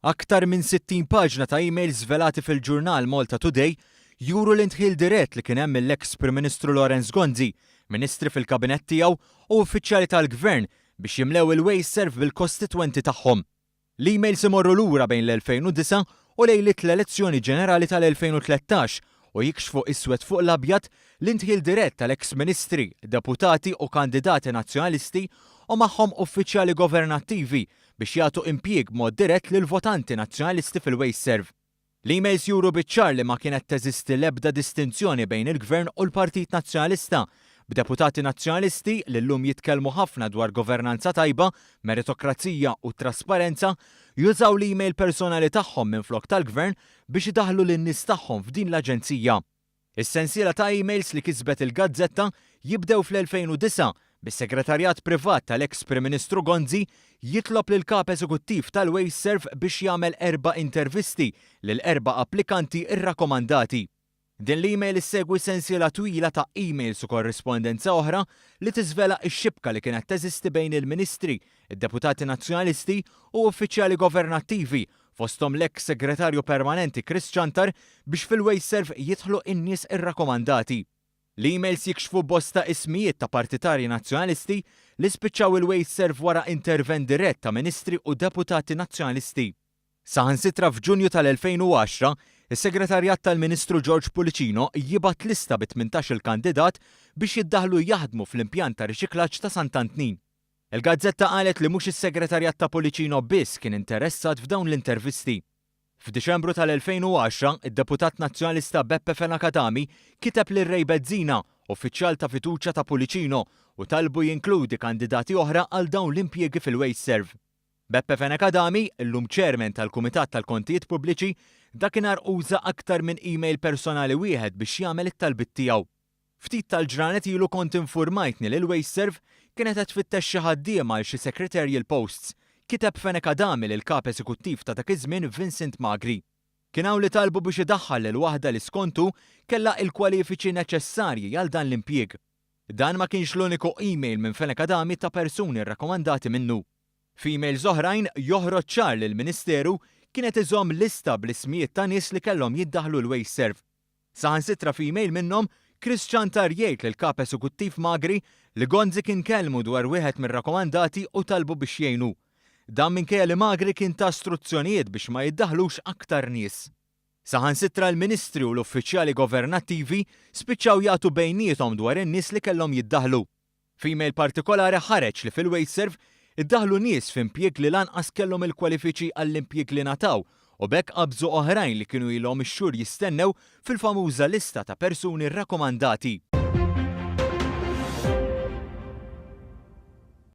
Aktar minn 60 paġna ta' emails żvelati fil-ġurnal Malta Today juru l-indħil dirett li kien hemm mill-eks Prim Ministru Lawrence Gonzi, ministri fil-kabinett tiegħu u uffiċjali tal-Gvern biex jimlew il-Wasteserv bil-kostitwenti tagħhom. L-emails imorru lura bejn l-2009 u lejliet l-elezzjoni ġenerali tal-2013 u jikxfu iswed fuq l-abjad l-indħil dirett tal-eks ministri, deputati u kandidati Nazzjonalisti u magħhom uffiċjali governattivi biex jagħtu impjieg b'mod dirett lill-votanti Nazzjonalisti fil-Wasteserv. L-emails juru biċ-ċar li ma kienet teżisti l-ebda distinzjoni bejn il-Gvern u l-Partit Nazzjonalista, b'deputati Nazzjonalisti li llum jitkellmu ħafna dwar governanza tajba, meritokrazija u trasparenza, jużaw l-email personali tagħhom minflok tal-Gvern biex idaħħlu lin-nies tagħhom f'din l-aġenzija. Is-sensiela ta' emails li kisbet il-gazzetta jibdew fl-2009 bis-segretarjat privat tal-eks Prim Ministru Gonzi jitlob lill-Kap Eżekuttiv tal-Wasteserv biex jagħmel erba' intervisti lil erba' applikanti rrakkomandati. Din l-email issegwi sensiela twila ta' emails u korrispondenza oħra li tiżvela x-xibka li kienet teżisti bejn il-Ministri, id-Deputati Nazzjonalisti u uffiċjali governattivi fosthom l-eks Segretarju Permanenti Chris Ciantar biex fil-Wasteserv jidħlu n-nies irrakomandati. L-emails jikxfu bosta ismijiet ta' partitarji Nazzjonalisti li spiċċaw il-Wasteserv wara intervent dirett ta' Ministri u Deputati Nazzjonalisti. Saħansitra f'Ġunju tal-2010, is-Segretarjat tal-Ministru George Pullicino jibgħat lista bi 18-il kandidat biex jiddaħħlu jaħdmu fl-impjant ta' riċiklaġġ ta' Sant'Antnin. Il-gazzetta qalet li mhux is-segretarjat ta' Pullicino biss kien interessat f'dawn l-intervisti. F'Diċembru tal-2010, id-deputat Nazzjonalista Beppe Fenech Adami kiteb lil Ray Bezzina, uffiċjal ta' fiduċja ta' Pullicino, u talbu jinkludi kandidati oħra għal dawn l-impjiegi fil-Wasteserv. Beppe Fenech Adami, illum chairman tal-Kumitat tal-Kontijiet Pubbliċi, dakinhar uża aktar minn email personali wieħed biex jagħmel it-talbiet tiegħu. Ftit tal-ġranet ilu kont infurmajtni li l-Wasteserv kienet qed tfittex xi ħaddiem għal xi secretarial posts, kiteb Fenech Adami lill-Kap Eżekuttiv ta' dak iż-żmien Vincent Magri. Kien hawn li talbu biex idaħħal lil waħda li skont hu kellha il-kwalifiċi neċessarji għal dan l-impjieg. Dan ma kienx l-uniku email minn Fenech Adami ta' persuni rrakkomandati minnu. F'emails oħrajn joħroġ ċar li l-Ministeru kien qed iżomm lista bl-ismijiet ta' nies li kellhom jiddaħħlu l-Wasteserv. Saħansitra f'email minnhom, Chris Ciantar jgħid lill-Kap Esekuttiv Magri li Gonzi kien kellmu dwar wieħed mir-rakkomandati u talbu biex jgħinu. Dan minkejja li Magri kien ta struzzjonijiet biex ma jiddaħħlux aktar nies. Saħansitra l-Ministri u l-uffiċjali governattivi spiċċaw jagħtu bejniethom dwar in-nies li kellhom jiddaħħlu. F'email partikolari ħareġ li fil-Wasteserv iddaħħlu nies f'impjieg li lanqas kellhom il-kwalifiċi għall-impjieg li ngħataw u b'hekk qabżu oħrajn li kienu ilhom ix-xhur jistennew fil-famuża lista ta' persuni rrakkomandati.